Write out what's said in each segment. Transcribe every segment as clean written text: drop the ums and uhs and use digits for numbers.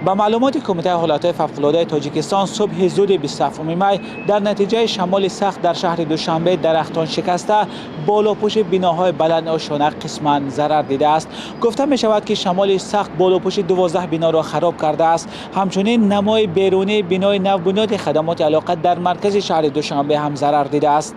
Ба маълумоти Кумитаи ҳолатҳои фавқулодаи Тоҷикистон, субҳи зуди 27 май дар натиҷаи шамоли сахт дар шаҳри Душанбе дарахтон шикаста, болопӯши биноҳои баландошёна қисман зарар дидааст. Гуфта мешавад, ки шамоли сахт болопӯши 12 биноро хароб кардааст. Ҳамчунин намои берунии бинои навбунёди хадамоти алоқа дар маркази шаҳри Душанбе ҳам зарар дидааст.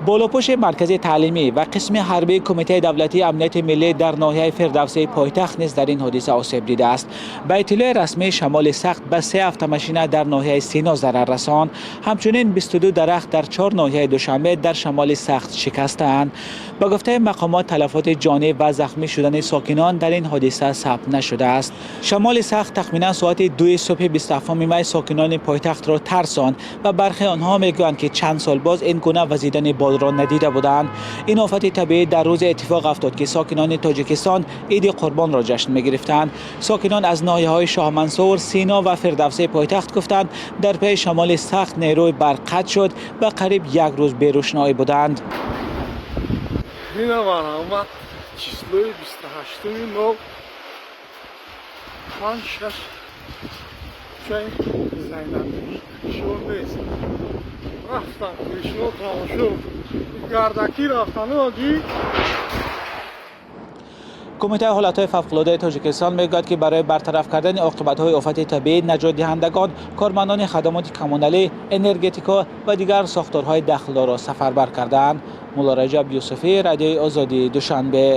Болопӯши маркази таълимӣ ва қисми ҳарбии Кумитаи давлатии амнияти миллӣ дар ноҳияи Фирдавсии пойтахт низ дар ин ҳодиса осеб дидааст. Ба иттилои расмӣ, шамоли сахт ба 3 автомашина дар ноҳияи Сино зарар расонд. Ҳамчунин 22 дарахт дар 4 ноҳияи Душанбе дар шамоли сахт шикастаанд. Ба гуфтаи мақомот, талафоти ҷонӣ ва захмӣ шудани сокинон дар ин ҳодиса сабт нашудааст. Шамоли сахт тахминан соати 2 субҳи 27 май сокинони пойтахтро тарсонд ва бархе онҳо мегӯянд, ки чанд сол боз ин гуна вазидани бодро надида буданд. Ин офати табиӣ дар рӯзе иттифоқ афтод, ки сокинони Тоҷикистон Иди Қурбонро ҷашн мегирифтанд. Сокинон аз ноҳияҳои Шоҳмансур, Сино ва Фирдавсии пойтахт гуфтанд, дар паи шамоли сахт нерӯи барқ қатъ шуд ва қариб як рӯз берӯшноӣ буданд. Ина марҳамат, числои 28-уми нол панҷ шаш чай Зайнабшор нест. Рафтам кришно тамошо гардакӣ рафтану оди. Кумитаи ҳолатҳои фавқулодаи Тоҷикистон мегӯяд, ки барои бартараф кардани оқибатҳои офати табиӣ наҷотдиҳандагон, кормандони хадамоти коммуналӣ, энергетико ва дигар сохторҳои дахлдорро сафарбар кардаанд. Муллораҷаб Юсуфӣ, Радиои Озодӣ, Душанбе.